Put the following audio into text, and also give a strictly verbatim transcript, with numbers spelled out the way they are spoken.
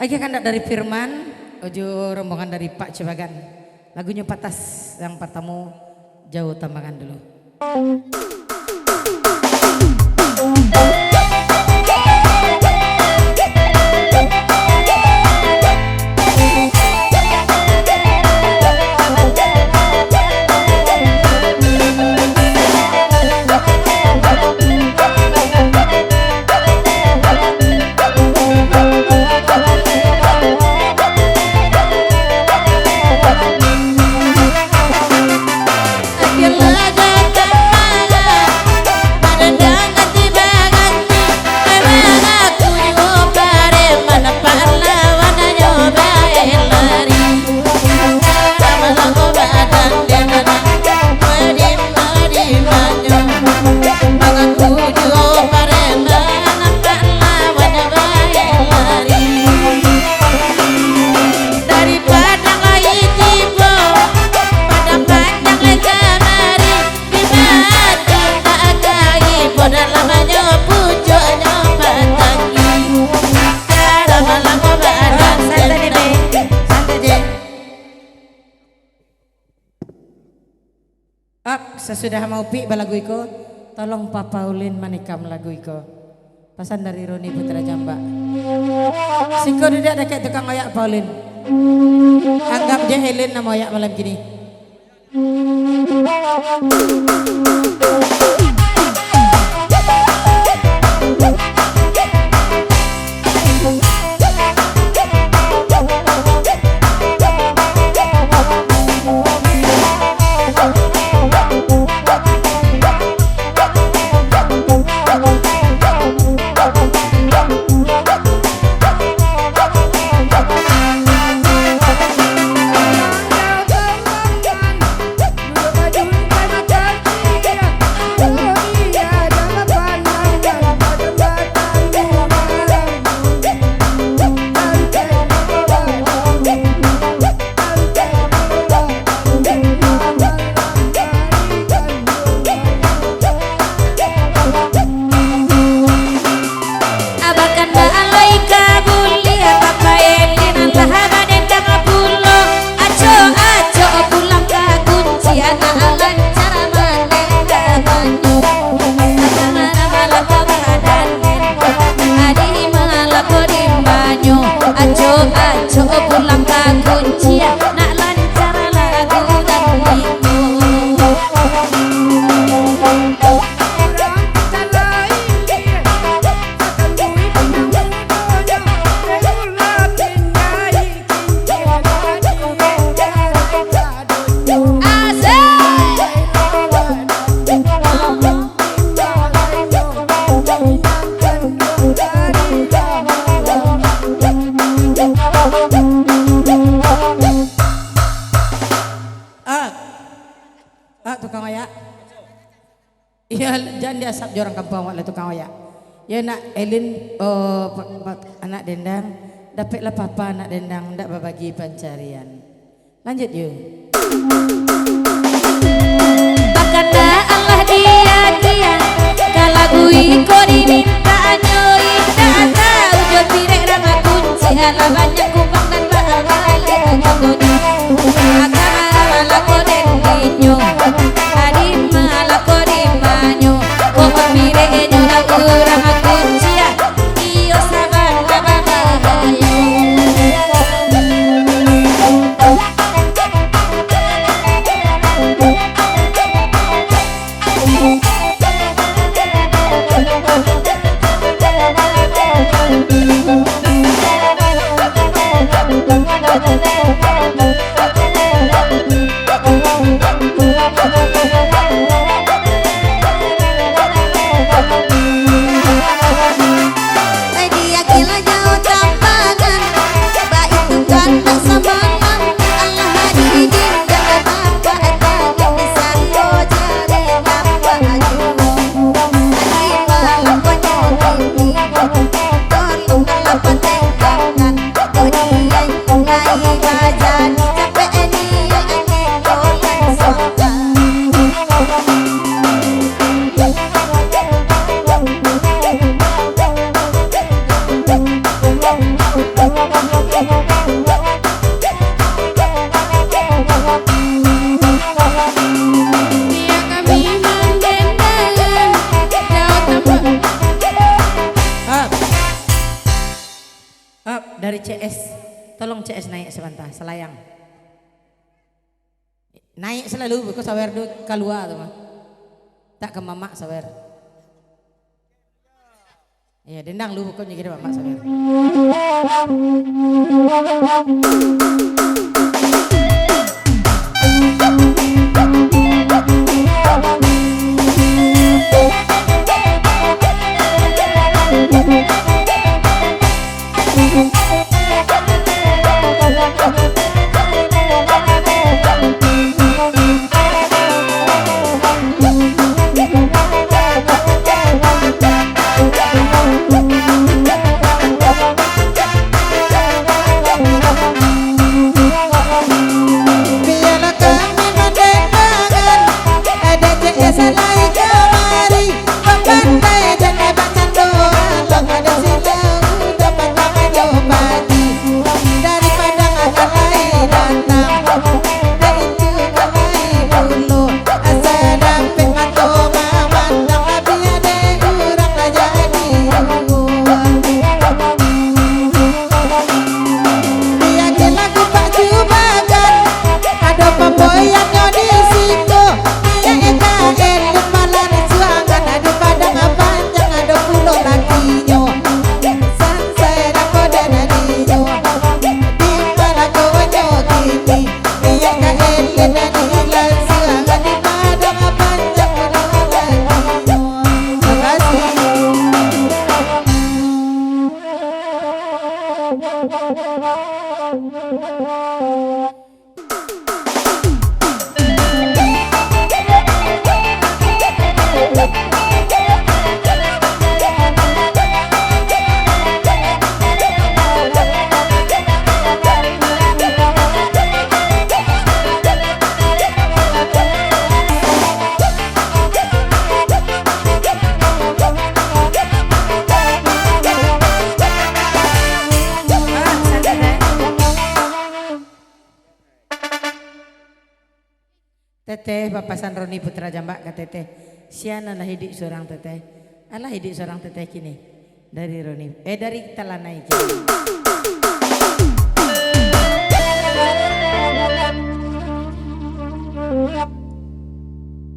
Agiah kandak dari Firman, uju rombongan dari Pak Cibagan. Lagunyo Patas yang partamo, Jauh Tambangan dulu. Ap, sasudah Maupik balagu iko, tolong Papa Ulin manikam lagu iko. Pasan dari Roni Putra Jambak. Siko duduak dakek tukang oyak, Papa Ulin. Anggap je Elin namo oyak malam kini. Abakan baalai ka buliah, Papa Elin alah badendang pulo. Acok-acok pulang ka kunci, anak lancar manengah banyu. Anak malah ko badan, adi malah ko di banyu. Acok-acok pulang ka kunci, nak lancar lagu dan itu. Ah, ah, tukang oyak. Iyo, jan diasap jo urang kampuang awak lah, tukang oyak. Yo, nak Elin, oh, pa-, pa-, anak dendang, dapeklah papa anak dendang, ndak babagi pancarian. Lanjut, yo. Bakanda Allah dia-dia, ka lagu iko dimintanyo, indak tau jo pirek rama kunci, alah banyak kumbang nan bahalia nyo. Agama lako den inyo, adi malako di manyo, kok pirek nyo lah urang kunciak, iyo sabana babahayo. Dari C S, tolong C S naik sabanta, salayang. Naik salalu, beko sawer tu kalua tu mah. Tak ka mamak sawer. Iyo, dendang lu, beko nyo kiro mamak sawer. Bialah kami mandengarkan, ada C S lai kamari. Bapandai jan bacando, alah ado silau, dapat tangan jo padi. Dari Padang ka lai datang, dari Indu ka lai pulo. Asa dapek mato mamandang, tapi ade urang lah jadi. Biakan lagu Pak Jubakan, ado pamboyannyo di siko. Minyak eka elit malah disuangan, ado Padang Panjang, ado pulo lakinyo. Sansai dako dan adinyo, di malakonyo kini. Minyak ka elit dan ilang, suangan di Padang Panjang pulo lakinyo. Makasih. Teteh, papasan Roni Putra Jambak ka Teteh. Sia nan lah iduik surang Teteh. Alah iduik surang Teteh kini. Dari Roni, eh, dari Talanai kini.